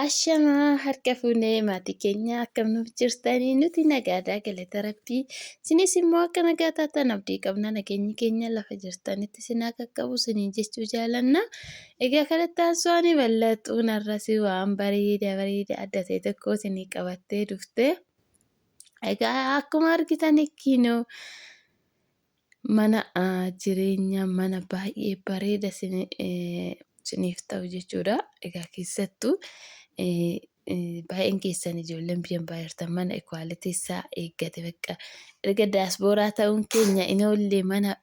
Ashamaa harka fuunee maatii keenya akkam nuuf jirtanii nuti nagaadhaa galata rabbii isinis immoo akka nagaa taatan abdii qabna nageenyi keenya lafa jirtanitti isin haa qaqqabu isiniin jechuu jaalanna. Egaa kanatti aansuun bal'axuun har'as waan bareeda bareeda adda ta'e tokko isinii qabattee dhufte. Egaa akkuma argitan kiinoo mana jireenyaa mana baay'ee bareeda isiniif ta'u jechuudha. Egaa keessattuu baay'een keessan ijoolleen biyya ambaa jirtan mana equality isaa eeggate bakka erga daaspooraa ta'uun keenya hin oolle mana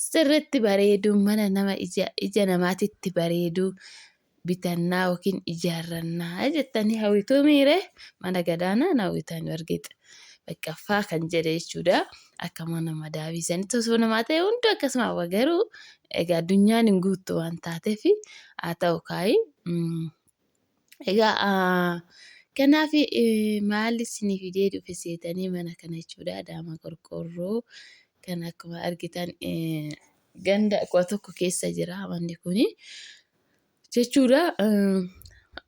sirriitti bareedu mana nama ija namaatitti bareedu bitannaa yookiin ijaarrannaa jettanii hawwituu miire mana gadaanaa hin hawwitan argita. Bakka ffaa kan jedhe jechuudha. Akka mana madaabii sanitti osoo namaa ta'e hundi akkasuma hawwa garuu egaa addunyaan hin guuttu waan taateef haa ta'u kaayi. Egaa kanaaf maal isinii fidee dhufe seetanii mana kana jechuudha. Adaamaa qorqoorroo kan akkuma argitan ganda 11 keessa jira manni kuni. Jechuudha.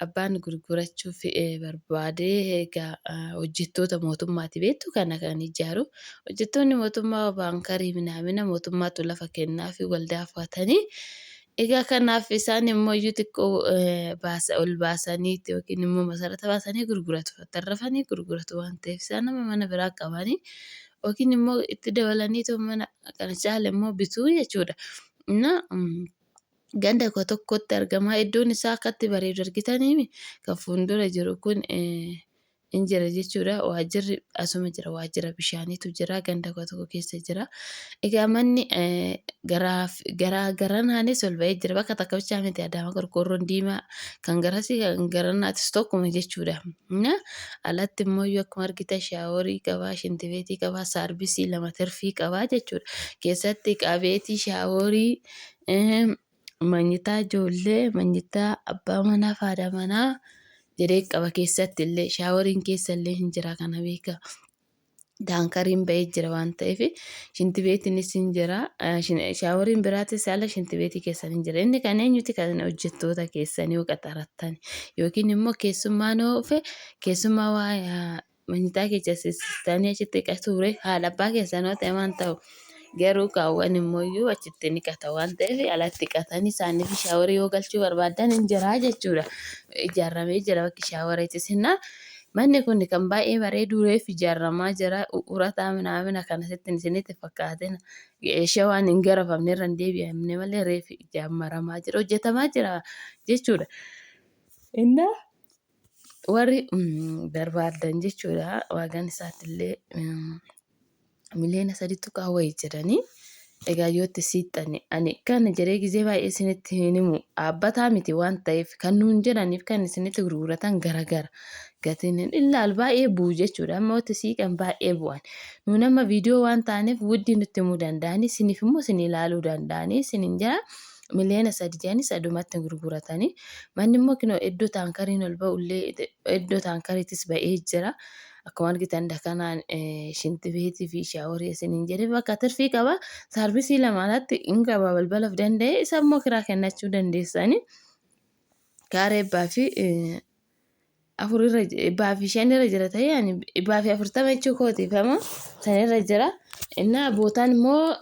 Abbaan gurgurachuuf barbaade egaa hojjettoota mootummaati beektu kana kan ijaaru. Hojjettoonni mootummaa baankarii minaamina mootummaatu lafa kennaafi waldaa fo'atanii. Egaa kanaaf isaan immoo iyyuu xiqqoo baasa ol baasaniiti yookiin immoo masarata baasanii gurguratu. Tarrafanii gurguratu waan ta'eef isaan nama mana biraa qabanii yookiin immoo itti dabalaniitu mana kana caala immoo bituu jechuudha. Innaa ganda koo tokkotti argama. Iddoon isaa akkatti bareedu argitaniimi kan fuuldura jiru kun hin jira jechuudha. Waajjirri asuma jira. Waajjira bishaaniitu jira. Ganda koo tokko keessa jira. Egaa manni garaa garanaanis ol ba'ee jira. Bakka takka bichaa miti Adaama qorqoorroon diimaa kan garasii kan garanaatis tokkuma jechuudha. Alatti immoo yoo akkuma argitan shaaworii qabaa, shintibeetii qabaa, saarbisii lama tirfii qabaa jechuudha. Keessatti qabeetii shaaworii manyitaa ijoollee, manyitaa abbaa manaa fi haadha manaa jedhee qaba keessatti illee shaaworiin keessa illee hin jira kana beeka. Taankariin ba'ee jira waan ta'eef shintibeetiinis hin jira. Shaaworiin biraatis ala shintibeetii keessan hin jira. Inni kan eenyuti kan hojjettoota keessanii yoo qaxarattan yookiin immoo keessummaan yoo dhufe keessummaa waa Manyitaa keessa sissistanii achitti ture haadha abbaa keessan yoo ta'e waan ta'u garuu kaawwan immoo iyyuu achitti ni qata waan ta'eef alatti qatanii isaaniif shaaworii yoo galchuu barbaadan hin jiraa jechuudha. Ijaarramee jira bakki shaaworeetis innaa manni kun kan baay'ee bareedu reef ijaaramaa jira urataa minaamina kanasitti isinitti fakkaatina shawaan hin garafamne irra hin deebi'amne malee reef ijaaramaa jira hojjetamaa jira jechuudha. Innaa warri barbaaddan jechuudha waagaan isaattillee miliyoona sadi tuqaa wayi jedhanii egaa yoo itti siixxani ani kana jedhee gizee baay'ee isinitti hin himu dhaabbataa miti waan ta'eef kan nuun jedhaniif kan isinitti gurguratan garagara gatiin hin ilaal baay'ee bu'u jechuudha amma itti siiqan baay'ee bu'an nuun amma viidiyoo waan ta'aniif wuddii nutti himuu danda'anii isiniif immoo isin ilaaluu danda'anii isinin jira 3,000,000 jedhanii sadumatti gurguratanii. Manni immoo kinoo iddoo taankariin ol ba'ullee iddoo taankariitis ba'ee jira. Akkuma argitan dakanaan shintibeetii fi shaaworii isiniin jedhe bakka tirfii qaba. Saarvisii lama alatti hin qaba balbala of danda'e isa immoo kiraa kennachuu dandeessanii. Kaaree abbaa fi afur irra dhibbaa fi shan irra jira ta'ee ani 140 jechuu kootiifama san irra jira. Innaa bootaan immoo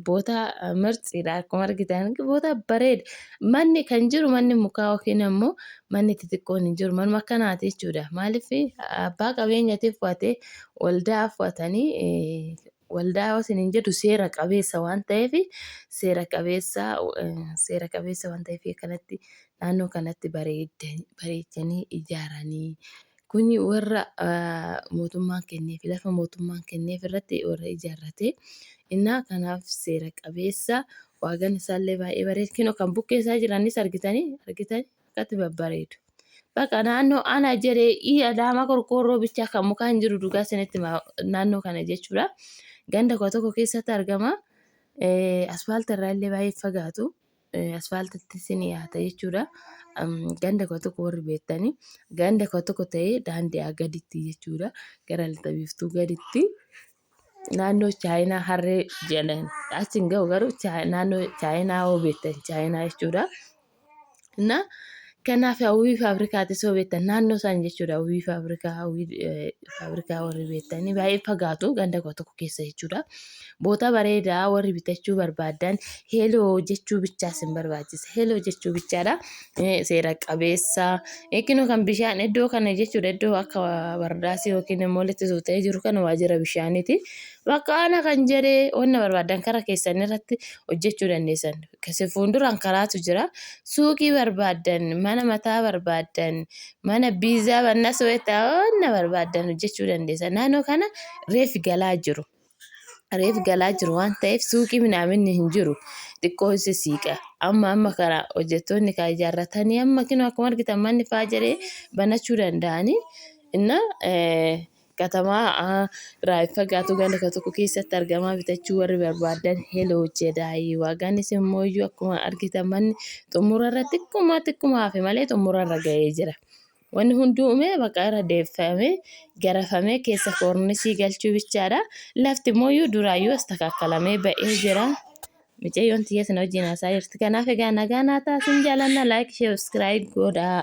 bootaa mirxiidha akkuma argitan bootaa bareeda. Manni kan jiru manni mukaa yookiin ammoo manni xixiqqoon hin jiru manuma akkanaati jechuudha. Maaliif abbaa qabeenyatiif fu'atee waldaa fu'atanii waldaa yoo isiniin jedhu seera qabeessa waan ta'eef seera qabeessa seera qabeessa waan ta'eef akkanatti naannoo kanatti bareechanii ijaaranii kuni warra mootummaan kenneef lafa mootummaan kenneef irratti warra ijaarrate innaa kanaaf seera qabeessa waagaan isaallee baay'ee bareeda kinoo kan bukkee isaa jiranis argitanii argitanii akkatti babbareedu. Bakka naannoo ana jedhee i Adaamaa qorqoorroo bichaa kan mukaan jiru dhugaa isinitti hima naannoo kana jechuudha. Ganda koo tokko keessatti argama. Asfaaltii irraa illee baay'ee fagaatu. Asfaaltitti isin dhiyaata jechuudha. Ganda koo tokko warri beektanii ganda koo tokko ta'ee daandii gaditti jechuudha. Gara lixa biiftuu gaditti. Naannoo chaayinaa harree jedhan achi hin ga'u garuu naannoo chaayinaa hoo beektan chaayinaa jechuudha. Na Kanaaf Hawwii Faabrikaati soo beektan naannoo isaan jechuudha. Hawwii Faabrikaa, Hawwii Faabrikaa warri beektanii baay'ee fagaatu ganda koo tokko keessa jechuudha. Boota bareedaa warri bitachuu barbaadan heloo jechuu bichaa isin barbaachisa. Heloo jechuu bichaadha. Seera qabeessa. Eeginoo kan bishaan iddoo kana jechuudha. Iddoo akka bardaasii yookiin immoo walitti tuuta'ee jiru kana waajjira bishaaniiti. Bakka ana kan jedhee wanna barbaadan kara keessan irratti hojjechuu dandeessan. Kasi fuulduraan karaatu jira. Suuqii barbaaddan, mana mataa barbaaddan, mana biizaa bannas wayita wanna barbaaddan hojjechuu dandeessan. Naannoo kana reefi galaa jiru. Reef galaa jiru waan ta'eef suuqii minaaminni hin jiru. Xiqqoo sisiiqa. Amma amma kana hojjettoonni kan ijaarratanii amma kinoo akkuma argitan manni faa jedhee banachuu danda'anii. Inna katamaa irraa hin fagaatu ganda kan tokko keessatti argamaa bitachuu warri barbaadan heloo jedhaayi. Waagaanis immoo iyyuu akkuma argitan manni xumura irra xiqquma xiqquma hafe malee xumura irra ga'ee jira. Wanni hunduu umee bakka irra deeffamee garafamee keessa koornisii galchuu bichaadha. Lafti immoo iyyuu duraayyuu astakaakkalamee ba'ee jira. Micayyoon tiyya isin wajjin haasaa jirti. Kanaaf egaa nagaa naa ta'a sin jaalanna like share subscribe godhaa.